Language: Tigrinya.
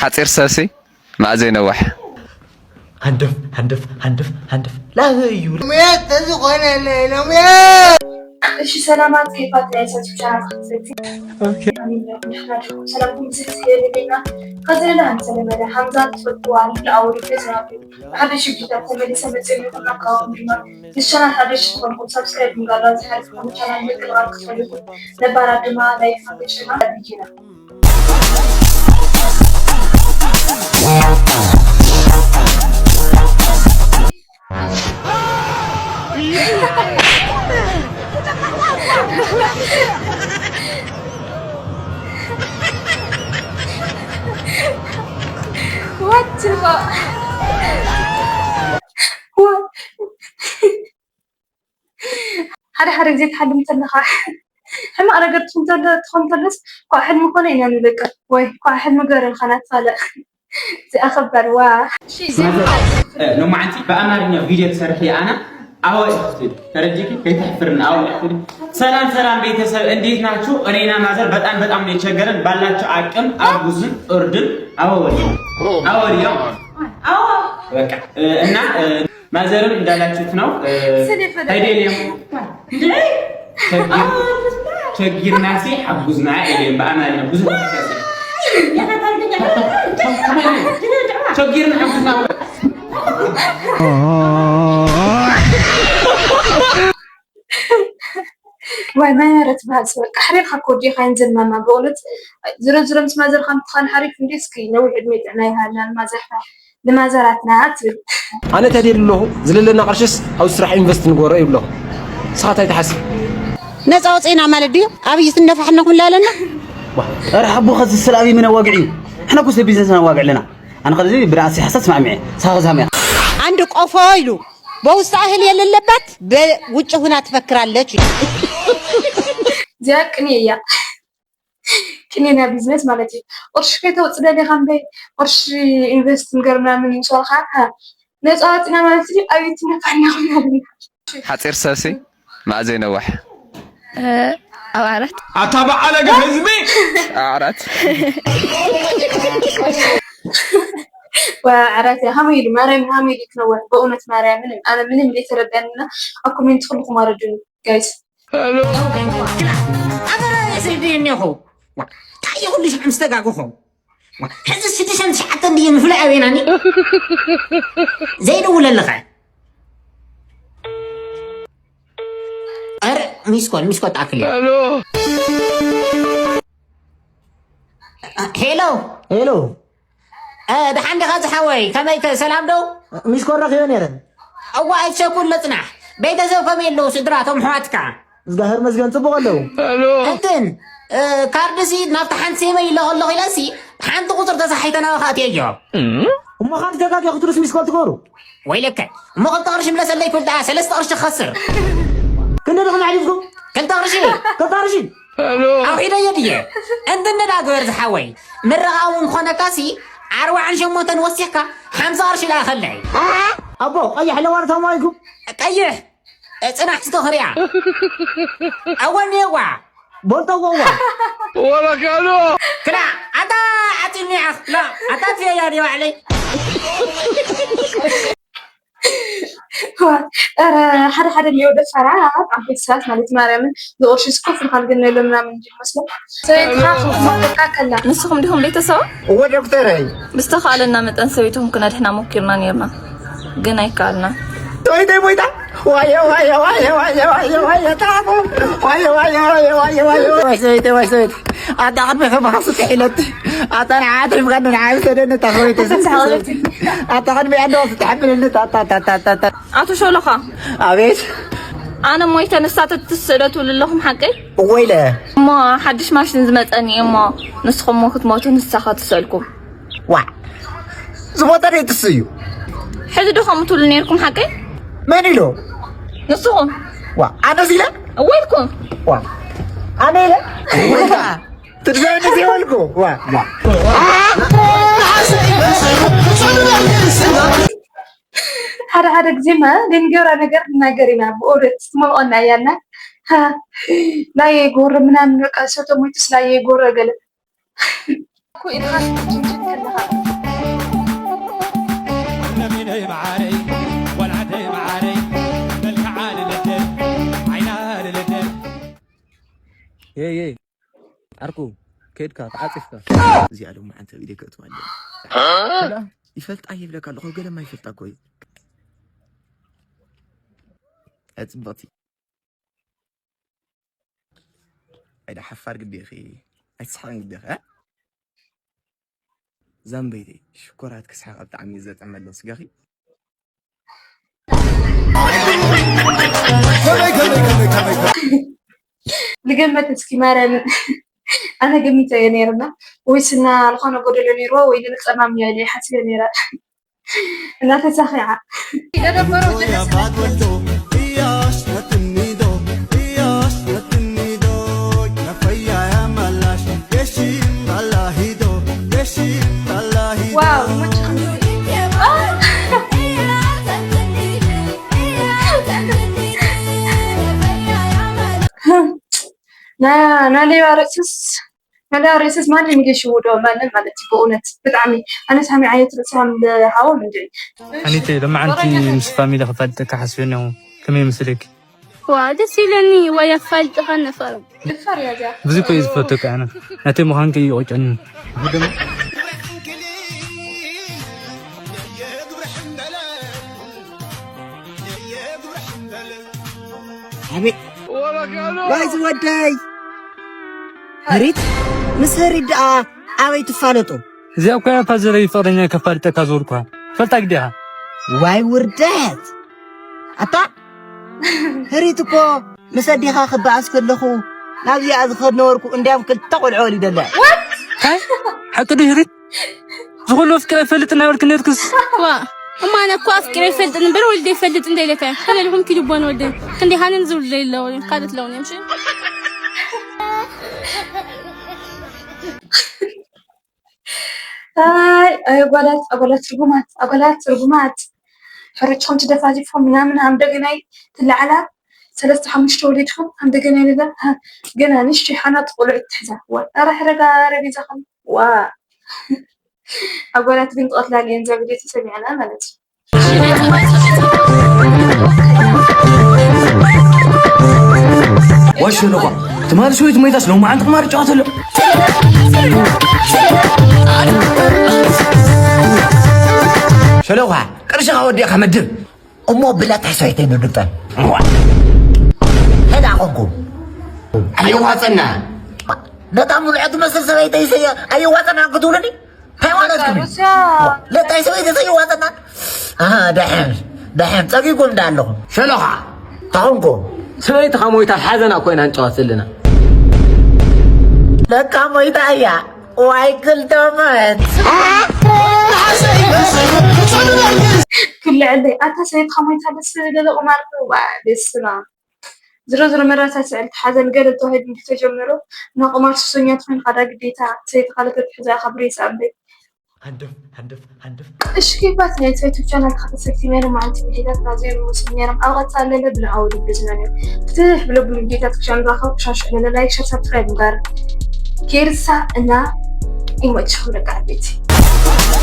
ሓፂር ሰብሲ መኣዘይ ነዋሕ። ሃንደፍ ሃንደፍ ሃንደፍ ሃንደፍ ላህ እዩ። ሎምያት ተዝኾነ ሎምያ እሺ ሰላማት ከይፋት ናይ ሰብ ቻናል ክትዘቲ ንሕና ድኩም ሰላምኩም ዝት የልልና ከዘለና ዝተለመደ ሓምዛ ትፈልጥዋ ንብላ ኣወዱ ተዝናብ ብሓደ ሽግታት ተመሊሰ መፅእ ይኹና ካብኦም ድማ ንቻናል ሓደ ሽኾንኩም ሳብስክራይብ ምግባር ዝሓልፍኩም ቻናል ምቅልቃል ክትፈልጉ ነባራት ድማ ላይክ ሓገሽና ቢጂና ሓደ ሓደ ግዜ ትሓልም ተለኻ ሕማቕ ነገር ትኾን ተለስ ኳ ሕልሚ ኮነ ኢና ንብለካ ወይ ኳ ሕልሚ ገረልካ ናትፋለቕ እዚኣ ከባድ ዋ ሎማዓንቲ ብኣማርኛ ቪድዮ ትሰርሒ ኣና ኣወ ኢኽትብል ተረዲኪ ከይተሕፍርኒ ኣወ ኢኽትብል። ሰላም ሰላም ቤተሰብ እንዴት ናችሁ? እኔና ማዘር በጣም በጣም ነው የቸገረን። ባላችሁ አቅም አጉዝን እርድን። አወ ወዲያ አወ ወዲያ በቃ እና ማዘርም እንዳላችሁት ነው። ሄዴልየም ቸጊርናሲ ሓጉዝና ኤልየም ብኣማርኛ ብዙሕ ቸጊርና ሓጉዝና ዋይ ማይ ረት በሃል ሰብ በቃ ሕሪርካ ኮዲኻ ይንዘማማ በእውነት ዝሮ ዝሮ ምስ ማዘርካ ምትኻን ሓሪፍ እንዲ እስኪ ነዊሕ ዕድሜ ጥዕና ይሃልና ንማዘርካ ንማዘራትና ትብል። ኣነ ተድየ ኣለኹ ዝለለና ቅርሽስ ኣብ ስራሕ ኢንቨስት ንግበሮ ይብለኹ። ንስኻ እንታይ ትሓስብ? ነፃ ወፂእና ማለት ድዩ? ኣብይ ትነፋሕና ኩላ ኣለና። ኧረ ሓቦ ኸዚ ስለ ኣብይ ምን ኣዋግዕ እዩ? ንሕና እኮ ስለ ቢዝነስና ነዋግዕ ኣለና። ኣነ ኸዚ ብርኣሲ ሓሳብ ስማዕምዐ ሳኸ ሳምያ። አንድ ቆፎ ይሉ በውስጥ እህል የሌለባት በውጭ ሁና ትፈክራለች ይሉ። እዚኣ ቅኔ እያ። ቅኔና ቢዝነስ ማለት እዩ። ቅርሺ ከይተውፅእ ደሊኻ እምበይ ቅርሺ ኢንቨስት ንገር ምናምን ምሻልካ ነፃ ወፂና ማለት እዩ። ኣብይ ትነፋሕና ኩላ ኣለና። ሓፂር ሰብሲ መኣዘይ ነዋሕ ኣብ ዓራት ኣታ በዓለገ ህዝቢ ዓራት ወዓራት ከመይ ኢሉ ማርያም ከመይ ኢሉ ክነውሕ በእውነት ማርያምን ኣነ ምንም ዘይተረዳኒ እና ኣብ ኮሜንት ኩልኩም ኣረዱኒ ጋይስ ኣበራ የስርዲ እኒኹ እንታይ ኩሉ ሽዑ ምስ ተጋግኹ ሕዚ ሽዱሽተ ትሽዓተ እንድዩ ምፍላይ ኣበይናኒ ዘይደውለልኸ ኧረ ሚስኮል ሚስኮል ትኣክል እያ ሄሎ ሄሎ ደሓን ዲኻ ዝሓወይ ከመይ ከ ሰላም ዶ ሚስኮል ረኺበ ነይረ እዋ ኣይትሸኩል ለፅናሕ ቤተሰብ ከመይ ኣለዉ ስድራ ቶም ኣሕዋትካ እግዚኣብሔር ይመስገን ጽቡቕ ኣለዉ። እንትን ካርድሲ ናብታ ሓንቲ ሴመይ ኢለ ከለኹ ኢለሲ ሓንቲ ቁፅሪ ተሳሒተ ናባኻ ኣትየዮ። እሞ ካርድ ተጋግዮ ክትብሉስ ሚስኮል ትገብሩ? ወይለከ እሞ ክልተ ቅርሺ ምለሰለይ ክብል ደኣ ሰለስተ ቅርሺ ክኸስር። ክንደይ ዲኹም ኣሕሊፍኩም? ክልተ ቅርሺ። ክልተ ቅርሺ። ኣውሒደዮ ድየ? እንትን ደኣ ግበር ዝሓወይ ምረቓ እውን ክኾነካሲ ኣርባዓን ሸሞንተን ወሲኽካ ሓምሳ ቅርሺ ደኣ ከለይ። ኣቦ ቀይሕ ለዋር ተማይኩም። ቀይሕ ጽናሕ ትኽርያ ኣወኒ የዋ ቦልጠዎ እዋ ወረካዶ ክላ ኣታ ኣቲኒ ኣኽላ ኣታ ትየያ ዲ ባዕለይ ኧረ ሓደ ሓደ እኒኦ ደፋራት ዓበይቲ ሰባት ማለት ማርያምን ዝቕርሺ ስኮፍ ኢልካ ዝገነሎ ምናምን እንጂ መስሎ ሰበይትኻ ክትሞተካ ከላ ንስኹም ዲኹም ቤተሰባ እወ ዶክተረይ ብዝተኻእለና መጠን ሰበይትኹም ክነድሕና ሞኪርና ነይርና ግን ኣይከኣልናን። ሰበይተይ ሞይታ። ዋየ ዋየ ዋየ ዋየ ዋየ ዋየ ጣፎ ዋየ ዋየ ዋየ ዋየ ዋየ ዋየ ሰበይተይ ዋይ ሰበይተይ ኣታ ቅድሚ ከማኻ ስጥሕ ኢለቲ ኣታ ንዓ ኣትሪፍካ ንዓ ሰደኒ እታ ሰበይተይ ኣታ ቅድሚ ያንዶ ስትሓብልኒ ኣታ ኣቶ ሸሎኻ ኣቤት ኣነ ሞይተ ንሳ ተትስእለ ትብሉ ኣለኹም ሓቀይ? እወ ኢለ። እሞ ሓድሽ ማሽን ዝመፀኒ እዩ እሞ ንስኹም ክትሞቱ ንሳኻ ትስእልኩም። ዋዕ ዝሞተ ደይ ትስእዩ። ሕዚ ዶ ከምኡ ትብሉ ነይርኩም ሓቀይ? መን ኢሉ? ንስኹም። ዋዕ ኣነስ ኢለ? እወ ኢልኩም። ዋዕ ኣነ ኢለ? ትድበኒ ዘይበልኩ። ዋዕ ዋዕ ሓደ ሓደ ግዜማ ደንገራ ነገር ንናገር ኢና ብኦደት ትመልቆና እያና ናይ ጎረ ምናምን በቃ ሰቶ ሞይቱስ ናይ ጎረ ገለ እኮ ኢልካ ክትጅንጅን ከለኻ። ነቢነይ መዓረይ ቆልዓተይ መዓረይ መልክዓ ልልደት ዓይና ልልደት የይ የይ ዓርኩ ከድካ ተዓፂፍካ እዚኣ ሎም መዓንተ ቪድዮ ከእትዋ ኣለኒ ይፈልጣ ይብለካ ኣለኹ ገለማ ይፈልጣ እኮ እዩ ፅብቕቲ ኣይዳ ሓፋር ግዲ ኢኺ ኣይትስሓቕን ግዲ ኢኺ ዛምበይተይ ሽኮራት ክስሓቕ ብጣዕሚ እዩ ዘጥዕመለን ስጋኺ ልገመት እስኪ ማርያምን ኣነ ገሚተ እየ ነይርና ወይ ስና ዝኾነ ጎደሎ ነይርዎ ወይ ንጸማም እየ ኢለ ሓሲበ ነይረ እናተሳኺዓ ዋው ናሌዋ ርእስስ ናሌዋ ርእስስ ማንም ይገሽውዶ ማንም ማለት እዩ በእውነት ብጣዕሚ ኣነስ ሃሚ ዓይነት ርእሲ ሃም ሃዎም እንድዒ ሓኒተይ ሎማዓንቲ ምስ ፋሚሊ ከፋልጠካ ሓስበ እኒኹ ከመይ ይመስለኪ ዋ ደስ ይለኒ ወይ ኣፋልጥኻ ነፈር ድፋር እያ እዚኣ ብዙ እኮ እዩ ዝፈተካ ኣነ ናተይ ምዃንከ እዩ ቆጨኒ ኣቤት ዋይ ዝወደይ ህሪት ምስ ህሪት ደኣ ኣበይ ትፋለጡ እዚኣ እኮ እያ ፋዘረይ ፍቕረኛ ከፋልጠካ ዝወልኩ ፈልጣ ግዲኻ ዋይ ውርደት ኣታ ህሪት እኮ ምስ ኣዴኻ ክበኣስ ከለኹ ናብዚኣ ዝኸድ ነበርኩ እንዲያም ክልተ ቆልዑ ወሊደላ ታይ ሓቂ ዶ ህሪት ዝኹሉ ኣፍቅረ ይፈልጥ እናበልክ ነርክስ ዋ እማነ እኮ ኣፍቅረ ይፈልጥን እምበር ወልደ ይፈልጥ እንደ ኢለካ ከለልኹም ኪዱ ቦን ወልደ ክንደይ ሃንን ዝውልደ ይለው ካልት ለውን እዮም ኣይ ኣይ ኣጓላት ኣጓላት ርጉማት ኣጓላት ርጉማት ሕርጭኹም ትደፋዚፎም ምናምን ኣምደገናይ ትለዓላ ሰለስተ ሓሙሽተ ወሊድኩም ኣምደገናይ ለላ ገና ንሽቲ ሓናት ቆልዑ ትሕዛ ወ ኣረ ሕረጋ ረቢዛኹም ዋ ኣጓላት ግን ትቐትላል እየን እዛ ቪድዮ ተሰሚዕና ማለት እዩ ወሽ ልኳ ትማሊ ሰበይቲ ሞይታስ ሎማዓንቲ ቁማር ይጫወት ኣሎ ሸለኳ ቅርሽኻ ወዲእካ መድብ እሞ ብላ ታሕሳይተይ ንድብጠን ሕዳ ኮንኩ ኣይዋፀና ነታ ሙልዐ ትመስል ሰበይተይ ሰየ ኣይዋፀና ክትብሉኒ እንታይ ማለትኩም እዩ? ለታይ ሰበይቲ ዘይዋፀና ደሕን ደሕን ፀጊኩም እንዳ ኣለኹም ሸሎኻ ተኾንኩም ሰበይትኻ ሞይታ ሓዘና ኮይና ንጫወት ዘለና ለካ ሞይታ እያ ዋይ ክልተ ሞት ክልዕለይ ኣታ ሰበይትኻ ሞይታ ደስ ዝብል ገለ ቁማር ዋ ደስና ዝሮ ዝሮ መረሳስዒ ሓዘን ገለ ተዋሂዱ እንተተጀመሮ ንቁማር ሱሰኛ ትኾይንካ ዳ ግዴታ ሰበይትኻ ለተትሕዛ ኢኻ ብሬሳ እምበይ ሃንደፍ ሃንደፍ ሃንደፍ እሺ ባት ናይ ዩቱብ ቻናል ተኸተልቲ ነይሩ መዓልቲ ቪዲዮታትና ዘይሩ ወስድ ነይሮም ኣብ ቀፃሊ ለለ ብንኣው ድብዝና ነይሩ ክትሕ ብለብሉ ቪዲዮታት ክሻን ራኸብ ሻሽ ለለ ላይክ ሸር ሳብስክራይብ ምግባር ኬርሳ እና ይመችኹም ደቂ ዓበይቲ